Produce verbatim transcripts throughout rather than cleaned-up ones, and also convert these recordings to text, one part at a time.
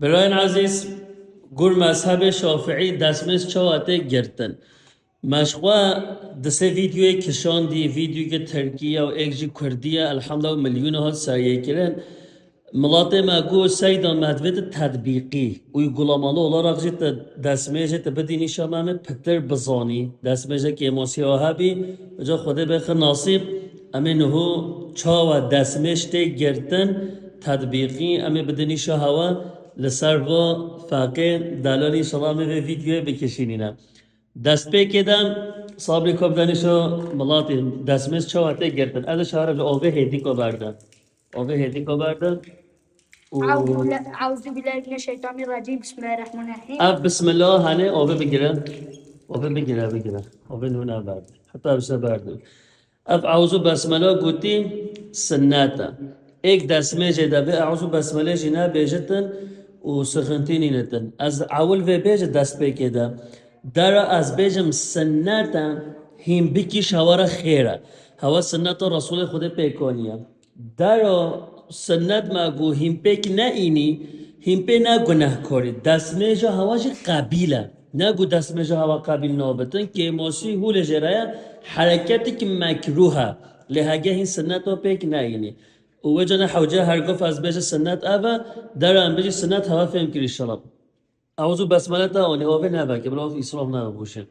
Birayên ezîz, gur mezhebê şafiî destmêz çawa tê girtin? Me ji xwe di sê vîdyoyê kişandî, vîdyoyeke tirkî ye û êk jî kurdî ye, elhamdulillah, û milyûn hat seriyê kirin. Miletê me got, Seyda, me divê tu tedbîqî, uygulamalı olarak jî tu destmêjê tu bidî nîşa me, em ê pitir bizanî. Destmêjek kêmasî hebî, ca Xwedê bêxe nasîb, em ê niho çawa destmêj tê girtin, tedbîqî, em ê bidin nîşa hewa, li ser va feqê delalî, înşallah em ê vê vîdyoyê bikişînîne. Destpêkê de, Sabrî, ka bide nîşa miletê, destmêj çawa tê girtin. Ez ê şare li avê hêdî ka berde. Avê hêdî ka berde. Û Euzu bile-, euzu billahi mineşşeytanirracim. Bismillahirrahmanirrahim. Ev bismillah, hanê, avê bigire. Avê bigire, bigire. Avê nûne berde. Heta ev se berde. Ev euzu besmele gotî sinnet e. Êk destmêjê de vê euzu besmele jî nebêjitin û sixintî nînitin. Ez ewil vê bêje destpêkê de. Dera ez bêjim sinnet e, hîn bikî ji hewa re xêr e. Hewa sinneta Resûlê Xwedê pêk anî ye. Dera sinnet me got hîn pêk neînî, hîn pê ne gunehkarî. Destmêja hewa jî qebîl e. Ne got destmêja hewa qebîl nabitin, kêmasî hûlê jê re ye, hereketêk mekrûh e. Lê hege hîn sinneta pêk neînî. Û wê cana hewce her gof ez bêje sinnet ev e, dera em bêjî sinnet hewa fêm kirî şelab. Euzu besmele te anî, avê neveke, bila îsraf nebe boşe.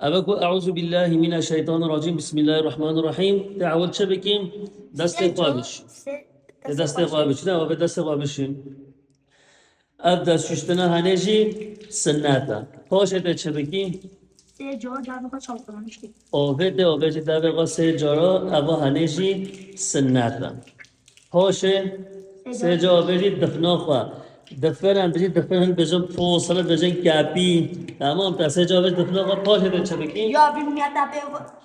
Eve ku euzu billahi mineşşeytanirracim, bismillahirrahmanirrahim. Te ewil çi bikî? Destê xwe biş. Te destê xwe biş. Ne, avê destê xwe bişîn. Ev dest şuştina henê jî sinnet e. Paşê te çi bikî? Sê cara cavê xwe çalkalaniştî. Avê te, avê jî devê xwe sê cara, eva henê jî sinnet e. Paşê sê cara bêjî difna xwe. Difin em bijî difin hin bijin pos, hin bijin kepî. Tamam, te sê cara bêjî difna xwe, paşê de çi bikî? Ya bi niyeta bê,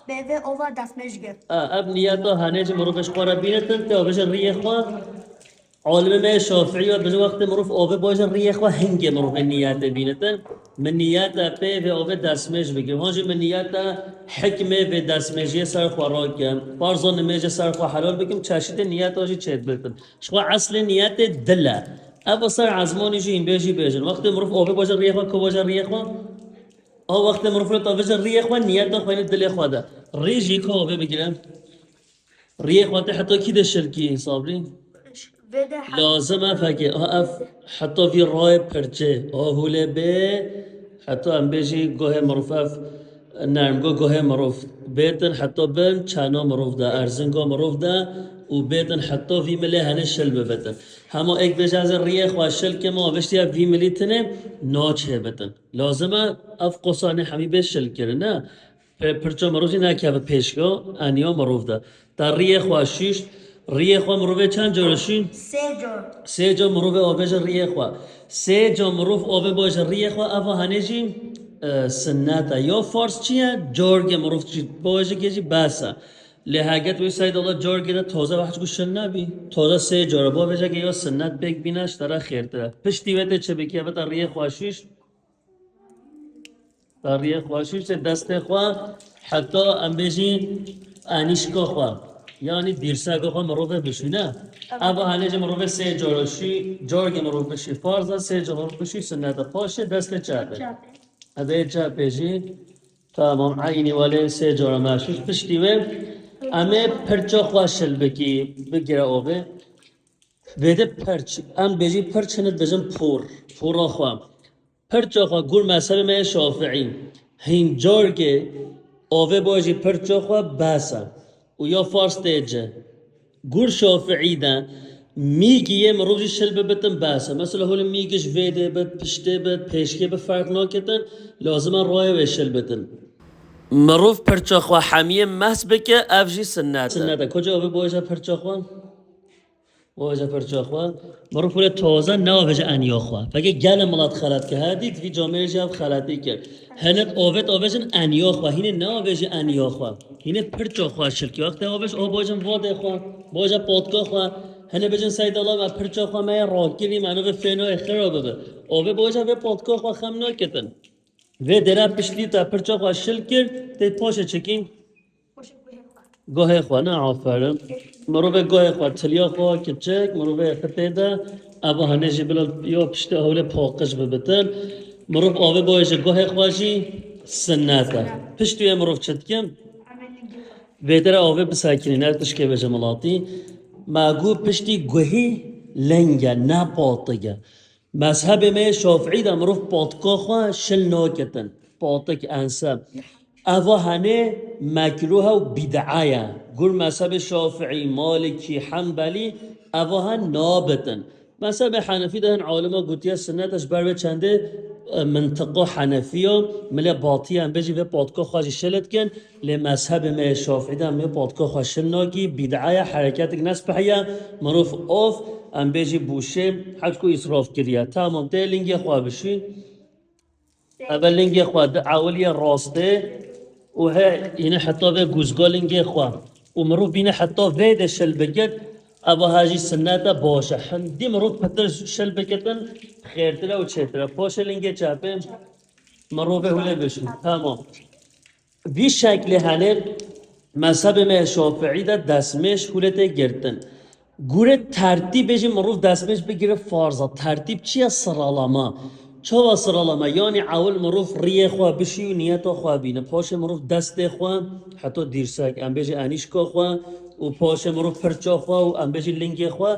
bê vê ova destmêj gir. A, ev niyeta henê jî mirov ji xwe re bînitin, te avê ji riyê xwe. Alimê me şafî ya bijin wextê mirov avê boje riyê xwe hingê mirov niyetê bînitin. Min niyeta pê vê avê destmêj bikim. Han jî min niyeta hikmê vê destmêjiyê ser xwe rakim. Farza nimêjê ser xwe helal bikim, çeşitê niyeta jî çêdibirtin. Ji xwe eslê niyetê dil e. Ev ser ezmanî jî hîn bê jî bêjin. Wextê mirov avê boje riyê xwe, ku boje riyê xwe? A wextê mirov li tavêje riyê xwe, niyeta xwe li dilê xwe de. Rî jî ku avê bigire. Riyê xwe te heta kî de şilkî, Sabrî? Vê de heta Lazim e fekê. Ha, ev heta vî rayê pirçê. A hûlê bê, heta em bêjî gohê mirov ev nermgo gohê mirov. Bêtin heta bin çena mirov de, erzinga mirov de û bêtin heta vî milê henê şil bibitin. Hema êk bêje ez ê riyê xwe şil kim, a viştiye vî milî tine naçêbitin. Lazim e ev qosanê hemî bê şil kirin, ne? Pe-, pirça mirov jî nekeve pêşiya eniya mirov de. Te riyê xwe şûşt, riyê xwe mirovê çend cara şûn? Sê car. Sê car mirovê avêje riyê xwe. Sê car mirov avê boje riyê xwe, eva henê jî, e, sinnet e. Ya farz çi ye? Cargê mirov jî boje jî bes e. Lê hege tu wî Seydallah cargê de taze behs ku şil nebî. Taze sê cara bavêje ke ya sinnet pêk bîne, ji te re xêrtir e. Piştî wê tê çi bikî? Eve te riyê xwe şûşt. Te riyê xwe şûşt, destê xwe heta em bêjî enîşka xwe, yanî dîrseka xwe mirovê bişûne. Eva henê jî mirovê sê cara şû, cargê mirov bişî farz e, sê cara mirov bişî sinnet e. Paşê destê çepê. Çepê. Eve çepê jî tamam, eynî welê sê cara me şûşt. Piştî wê em ê pirça xwe şil bikî, bigire avê. Vê de pirç, em bêjî pirç, hine dibêjin por, pora xwe. Pirça xwe gur mezhebê me yê şafiî. Hîn cargê avê bajî pirça xwe bes e. Û ya farz tê ci. Gur şafiî de mîgî yê mirov jî şil bibitin bes e. Mesela holê mîgî ji vê dê bit, piştê bit, pêşkê bit ferq naketin, lazim e rayê wê şil bitin. Mirov pirça xwe hemiyê mehs bike, ev jî sinnet e. Sinnet e. Koca avê baje pirça xwe? Baje pirça xwe. Mirov hûlê taze neavêje eniya xwe. Pekê gelê milet xelet kir. Her dît vî camêrê jî ev xeletî kir. Hinek avêt avêjin eniya xwe. Hînê neavêje eniya xwe. Hînê pirça xwe şilkî. Wextê avêj o bajin vadê xwe. Baje patka xwe. Hene bêjin Seydala me pirça xwe me yê rakirî me nivê fênoyê xira bibe. Avê baje vê patka xwe xem naketin. Vê dêre piştî te pirça xwe şil kir, tê paşê çekî? Gohê xwe, ne, aferin. Mirovê gohê xwe, tiliya xwe kiçik, mirovê xitê de, Eva hene jî bila ya piştê hewlê paqij bibitin. Mirov avê boye ji guhê xwe jî sinnet e. Piştî wê mirov çi dikin? Bêdere avê bisekinî, ne tişkê bêje milatî. Me got piştî guhî ling e, ne patik e. Mezhebê me yê Şafiî de mirov patika xwe şil naketin. Patik, enseb. Eva hene mekruh e û bid'a ye. Gur mezhebê Şafiî, Malikî, Hembelî eva hen nabitin. Mezhebê Henefî de hin alima gotiye sinnet e, ji ber vê çendê, e, mintiqa Henefiya, milê Batiye em bêjî vê patika xwe jî şil dikin. Lê mezhebê me yê Şafiî de em vê patika xwe şil nakî, bid'a ye, hereketik nespihiye, mirov of, em bêjî bûşê, hewt ku îsraf kiriye. Tamam, tê lingê xwe bişî. Eve lingê xwe di ewiliyê rastê û he yine heta vê guzga lingê xwe û mirov bîne heta vê de şil bikit, eva he jî sinnet e, baş e. Hindî mirov pitir şil bikitin xêrtir e û çêtir e. Paşê lingê çepê mirovê hûlê bişîn. Tamam. Vî şeklê hene mezhebê me Şafiî de destmêj hûlê tê girtin. Gure tertîbê jî mirov destmêj bigire farz e. Tertîb çi ye? Sıralama. Çawa sıralama? Yanî ewil mirov riyê xwe bişî û niyeta xwe bîne. Paşê mirov destê xwe, heta dîrsek, em bêjî enîşka xwe û paşê mirov pirça xwe û em bêjî lingê xwe.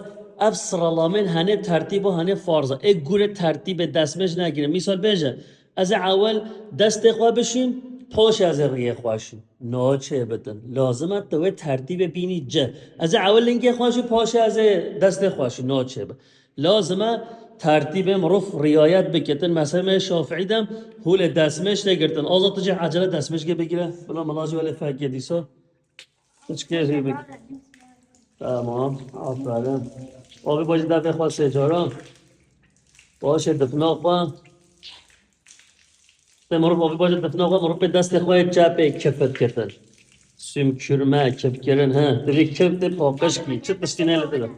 Ev sıralamên hene tertîba hene farz e. Ê gure tertîbê destmêj negire. Mîsal bêje, ez ê ewil destê xwe bişîm, paşê ez ê riyê xwe şîm. Naçê bitin. Lazim e tu wê tertîbê bînî ci. Ez ê ewil lingê xwe şîm, paşê ez ê destê xwe şîm. Naçê bi. Lazim e tertîbê mirov riayet bikitin. Mezhebê Şafiî de hûlê destmêj tê girtin. Aza tu jî ecele destmêjgê bigire. Bila mila jî welê fekê dîsa. Hiç kêfî bik. Tamam. Aferin. Avê bacî devê xwe sê cara. Paşê difna xwe. Te mirov avê bacî difna xwe, mirov pê destê xwe yê çepê kifit kitin. Sümkürme, kifkirin, he. Divê kif tê paqij kî. Çi tiştî ne li te de.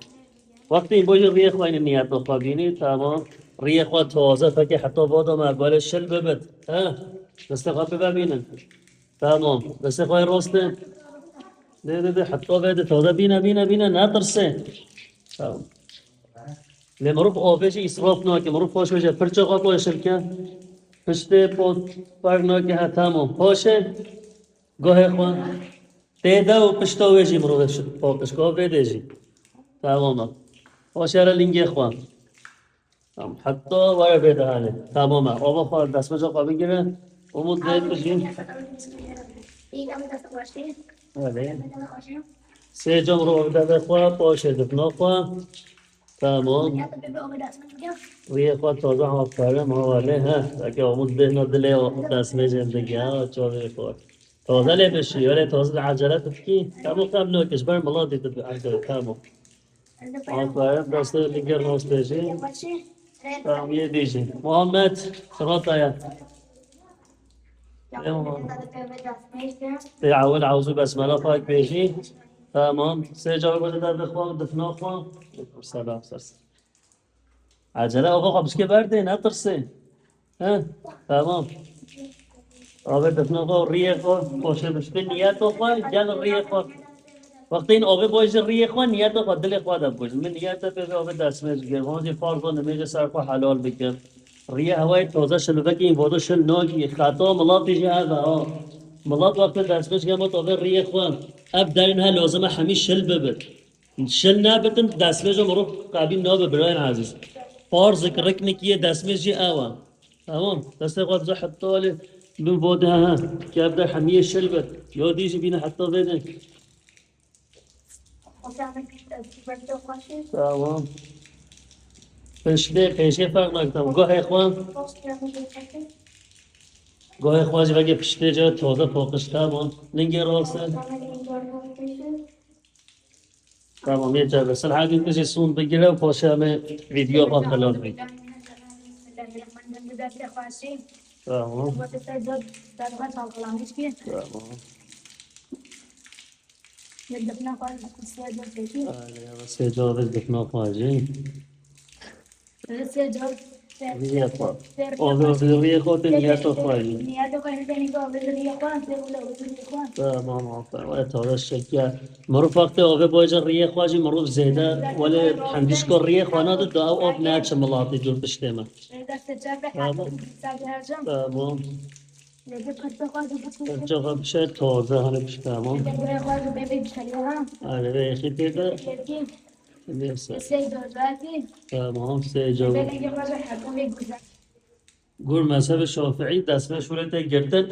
Wextê bacî riyê xwe yine niyeta xwe bînî, tamam. Riyê xwe taze fekê heta vada me, belê şil bibit. He. Destê xwe pê vebînin. Tamam. Destê xwe yê rastê. Dê, dê, dê, heta vê de taze bîne, bîne, bîne, netirsê. Tamam. Lê mirov avê jî îsraf nake, mirov paş wê jî pirça xwe paşê bike. Piştê pot ferq nake, he, tamam. Paşê guhê xwe. Tê de û pişta wê jî mirov şi-, paqiş ka vê de jî. Tamam e. Paşê re lingê xwe. Tamam. Heta were vê de hane. Tamam e. Ava xwe destmêja xwe bigire. Umut vê tu jî. Erê. Sê cam ro vê de xwe, paşê difna xwe. Tamam. Riyê xwe taze, aferin, ha wele, he. Belkî Umut bêhna dilê destmêjên dike, ha, çavê xwe. Taze lê bişî, öyle taze de acele tu dikî. Tamam, tamam, ne, kişber mala dî tu acele, tamam. Aferin, destê li gel rastê jî. Tamam, yê dî jî. Muhammed, sirata ya. Tamam. Tê ewil ewzû besmela xwe bêjî. Tamam. Sê cawê xwe de dixwe, difna xwe. Selam, ses. Acele ava xwe bişkê berdê, netirsê. He? Tamam. Avê difna xwe, riyê xwe, paşê bişkê niyeta xwe, gel riyê xwe. Wextê in avê boy ji riyê xwe, niyeta xwe, dilê xwe de bû. Min niyeta pê avê destmêj kir. Van jî farz û nimêjê ser xwe helal bikim. Riyê hewayê taze şil vekî, vado şil nakî. Xeta milatî jî ev e, ha. Milat wextê destmêj kir, mat avê riyê xwe. Ev derin he lazim e hemî şil bibit. Şil nebitin, destmêja mirov qebîl nabe, birayên ezîz. Farzek, riknek yê destmêj jî ew e. Tamam. Destê xwe bize heta lê bin vodê he he. Kevde hemiyê şil be. Ya dî jî bîne heta vê de. Tamam. Piştê, pêşê ferq nakin. Tamam. Guhê xwe. Guhê xwe jî veke piştê cara taze paqij, tamam. Lingê rast e. Tamam, yeter. Sen hadi bizi son bigire, paşa me video falan falan. Tamam. Tamam. Aynen, ya, sê cara difna xwe jî. Sê cara. Riyê xwe. Avê avê riyê xwe tê niyeta xwe yî. Niyeta xwe yî, tenê avê riyê xwe, tê wile avê riyê xwe. Tamam, aferin. Wê tade şeker. Mirov wextê avê boyca riyê xwe jî mirov zêde, welê hindişka riyê xwe nade, da ew av neçe milatî dûr piştê me. Tamam. Tamam. Çaxa bir şey taze, hani bir şey, tamam. Hani be yekî tê de. Neyse. Tamam, seyirci. Gur mezhebê Şafîî destmêj hûrê tê girtin.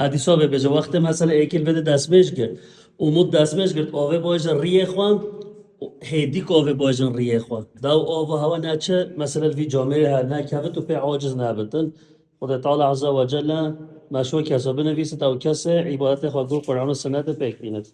Edîsa bê bêje, wextê mesela êkîl vê de destmêj girt. Umut destmêj girt, avê boyca riyê xwe, hêdîk avê boycin riyê xwe. Da û ava hewa neçe, mesela vî camêrê her nekevit û pê aciz nebitin. Xwedê Teala Azze ve Celle meşhur kesa binivîsit, ew kesê îbadetê xwe gur Qur'an û Sunnetê pêk bînit.